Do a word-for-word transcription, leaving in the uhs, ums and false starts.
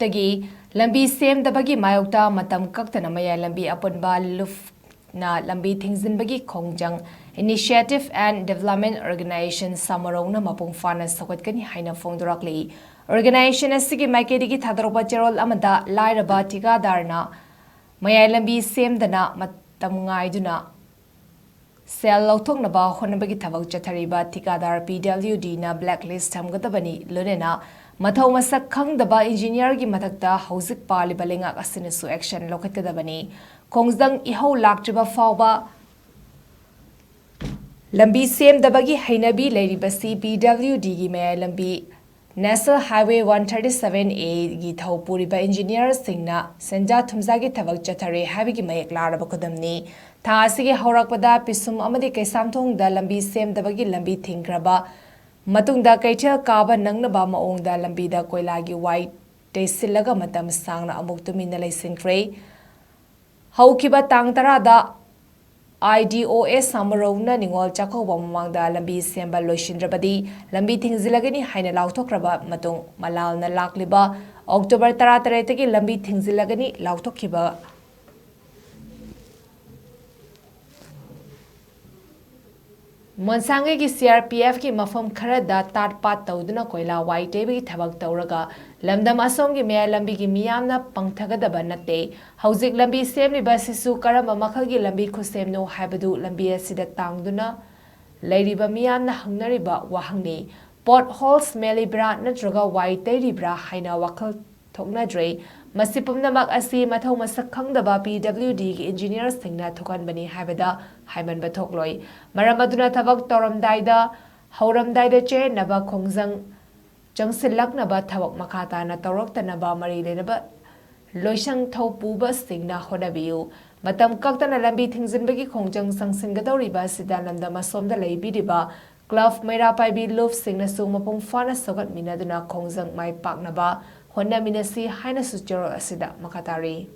ꯗꯒꯤ ꯂꯝꯕꯤ ꯁꯦꯝꯗꯕꯒꯤ ꯃꯥꯌꯣꯛꯇ ꯃꯇꯝ ꯀꯛꯇꯅ ꯃꯌꯥꯏ ꯂꯝꯕꯤ ꯑꯄꯨꯟꯕ ꯂꯨꯞꯅ ꯂꯝꯕꯤ ꯊꯤꯡꯖꯤꯟꯕꯒꯤ ꯈꯣꯡꯖꯪ Initiative and Development Organization ꯁꯃꯥꯔꯣꯍꯅ ꯃꯄꯨꯡ ꯐꯥꯅ ꯁꯧꯒꯠꯀꯅꯤ ꯍꯥꯏꯅ ꯐꯣꯡꯗꯣꯔꯛꯂꯤ꯫ Organization ꯑꯁꯤꯒꯤ ꯃꯥꯏꯀꯩꯗꯒꯤ ꯊꯥꯗꯣꯔꯛꯄ ꯆꯦꯔꯣꯜ ꯑꯃꯗ ꯂꯥꯏꯔꯕ ꯊꯤꯀꯥꯗꯥꯔꯅ ꯃꯌꯥꯏ ꯂꯝꯕꯤ ꯁꯦꯝꯗꯅ ꯃꯇꯝ ꯉꯥꯏꯗꯨꯅ ꯁꯦꯜ ꯂꯧꯊꯣꯛꯅꯕ ꯍꯣꯠꯅꯕꯒꯤ ꯊꯕꯛ ꯆꯠꯊꯔꯤꯕ ꯊꯤꯀꯥꯗꯥꯔ P W Dꯅ blacklist ꯊꯝꯒꯗꯕꯅꯤ, ꯂꯣꯏꯅꯅ ꯃꯊꯧ ꯃꯁꯛ ꯈꯪꯗꯕ engineerꯒꯤ ꯃꯊꯛꯇ ꯍꯧꯖꯤꯛ ꯄꯥꯜꯂꯤꯕ ꯂꯩꯉꯥꯛ ꯑꯁꯤꯅꯁꯨ action ꯂꯧꯈꯠꯀꯗꯕꯅꯤ꯫ ꯈꯣꯡꯖꯪ ꯏꯍꯧ ꯂꯥꯛꯇ꯭ꯔꯤꯕ ꯐꯥꯎꯕ ꯂꯝꯕꯤ ꯁꯦꯝꯗꯕꯒꯤ ꯍꯩꯅꯕꯤ ꯂꯩꯔꯤꯕꯁꯤ P W Dꯒꯤ ꯃꯌꯥꯏ ꯂꯝꯕꯤ National Highway one thirty seven Aꯒꯤ ꯊꯧ ꯄꯨꯔꯤꯕ engineerꯁꯤꯡꯅ ꯁꯦꯟꯖꯥ ꯊꯨꯝꯖꯥꯒꯤ ꯊꯕꯛ ꯆꯠꯊꯔꯦ ꯍꯥꯏꯕꯒꯤ ꯃꯌꯦꯛ ꯂꯥꯔꯕ ꯈꯨꯗꯝꯅꯤ꯫ ꯊꯥ ꯑꯁꯤꯒꯤ ꯍꯧꯔꯛꯄꯗ ꯄꯤꯁꯨꯝ ꯑꯃꯗꯤ ꯀꯩꯁꯥꯝꯊꯣꯡꯗ ꯂꯝꯕꯤ ꯁꯦꯝꯗꯕꯒꯤ ꯂꯝꯕꯤ ꯊꯤꯡꯈ꯭ꯔꯕ ꯃꯇꯨꯡꯗ ꯀꯩꯊꯦꯜ ꯀꯥꯕ ꯅꯪꯅꯕ ꯃꯑꯣꯡꯗ ꯂꯝꯕꯤꯗ ꯀꯣꯏꯂꯥꯒꯤ ꯋꯥꯏ ꯇꯩꯁꯤꯜꯂꯒ ꯃꯇꯝ ꯁꯥꯡꯅ ꯑꯃꯨꯛ ꯇꯨꯃꯤꯟꯅ ꯂꯩꯁꯤꯟꯈ꯭ꯔꯦ꯫ ꯍꯧꯈꯤꯕ ꯇꯥꯡ ꯇꯔꯥꯗ I D O A ꯁꯃꯥꯔꯣꯍꯅ Ningol Chakkouba ꯃꯃꯥꯡꯗ ꯂꯝꯕꯤ ꯁꯦꯝꯕ ꯂꯣꯏꯁꯤꯟꯗ꯭ꯔꯕꯗꯤ ꯂꯝꯕꯤ ꯊꯤꯡꯖꯤꯜꯂꯒꯅꯤ ꯍꯥꯏꯅ ꯂꯥꯎꯊꯣꯛꯈ꯭ꯔꯕ ꯃꯇꯨꯡ, ꯃꯂꯥꯜꯅ ꯂꯥꯛꯂꯤꯕ October ꯇꯔꯥꯇꯔꯦꯠꯇꯒꯤ ꯂꯝꯕꯤ ꯊꯤꯡꯖꯤꯜꯂꯒꯅꯤ ꯂꯥꯎꯊꯣꯛꯈꯤꯕ ꯃꯣꯟꯁꯥꯡꯒꯩꯒꯤ C R P Fꯀꯤ ꯃꯐꯝ ꯈꯔꯗ ꯇꯥꯠ ꯄꯥꯠ ꯇꯧꯗꯨꯅ ꯀꯣꯏꯂꯥ ꯋꯥꯏ ꯇꯩꯕꯒꯤ ꯊꯕꯛ ꯇꯧꯔꯒ ꯂꯝꯗꯝ ꯑꯁꯣꯝꯒꯤ ꯃꯌꯥꯏ ꯂꯝꯕꯤꯒꯤ ꯃꯤꯌꯥꯝꯅ ꯄꯪꯊꯒꯗꯕ ꯅꯠꯇꯦ꯫ ꯍꯧꯖꯤꯛ ꯂꯝꯕꯤ ꯁꯦꯝꯂꯤꯕ ꯑꯁꯤꯁꯨ ꯀꯔꯝꯕ ꯃꯈꯜꯒꯤ ꯂꯝꯕꯤ ꯈꯨꯁꯦꯝꯅꯣ ꯍꯥꯏꯕꯗꯨ ꯂꯝꯕꯤ ꯑꯁꯤꯗ ꯇꯥꯡꯗꯨꯅ ꯂꯩꯔꯤꯕ ꯃꯤꯌꯥꯝꯅ ꯍꯪꯅꯔꯤꯕ ꯋꯥꯍꯪꯅꯤ꯫ Potholes ꯃꯦꯜꯂꯤꯕ꯭ꯔꯥ ꯅꯠꯇ꯭ꯔꯒ ꯋꯥꯏ ꯇꯩꯔꯤꯕ꯭ꯔꯥ ꯍꯥꯏꯅ ꯋꯥꯈꯜ ꯊꯣꯛꯅꯗ꯭ꯔꯦ꯫ ꯃꯁꯤ ꯄꯨꯝꯅꯃꯛ ꯑꯁꯤ ꯃꯊꯧ ꯃꯁꯛ ꯈꯪꯗꯕ P W Dꯒꯤ engineerꯁꯤꯡꯅ ꯊꯣꯛꯍꯟꯕꯅꯤ ꯍꯥꯏꯕꯗ ꯍꯥꯏꯃꯟꯕ ꯊꯣꯛꯂꯣꯏ꯫ ꯃꯔꯝ ꯑꯗꯨꯅ ꯊꯕꯛ ꯇꯧꯔꯝꯗꯥꯏꯗ, ꯍꯧꯔꯝꯗꯥꯏꯗ ꯆꯌꯦꯠꯅꯕ ꯈꯣꯡꯖꯪ ꯆꯪꯁꯤꯜꯂꯛꯅꯕ ꯊꯕꯛ ꯃꯈꯥ ꯇꯥꯅ ꯇꯧꯔꯛꯇꯅꯕ ꯃꯔꯤ ꯂꯩꯅꯕ ꯂꯣꯏꯁꯪ ꯊꯧ ꯄꯨꯕꯁꯤꯡꯅ ꯍꯣꯠꯅꯕꯤꯌꯨ꯫ ꯃꯇꯝ ꯀꯛꯇꯅ ꯂꯝꯕꯤ ꯊꯤꯡꯖꯤꯟꯕꯒꯤ ꯈꯣꯡꯖꯪ ꯆꯪꯁꯤꯟꯒꯗꯧꯔꯤꯕ ꯑꯁꯤꯗ ꯂꯝꯗꯝ ꯑꯁꯣꯝꯗ ꯂꯩꯕꯤꯔꯤꯕ club ꯃꯩꯔꯥ ꯄꯥꯏꯕꯤ ꯂꯨꯞꯁꯤꯡꯅꯁꯨ ꯃꯄꯨꯡ ꯐꯥꯅ ꯁꯧꯒꯠꯃꯤꯟꯅꯗꯨꯅ ꯈꯣꯡꯖꯪ ꯃꯥꯏ ꯄꯥꯛꯅꯕ ꯍꯣꯠꯅꯃꯤꯟꯅꯁꯤ ꯍꯥꯏꯅꯁꯨ ꯆꯦꯔꯣꯜ ꯑꯁꯤꯗ ꯃꯈꯥ ꯇꯥꯔꯤ꯫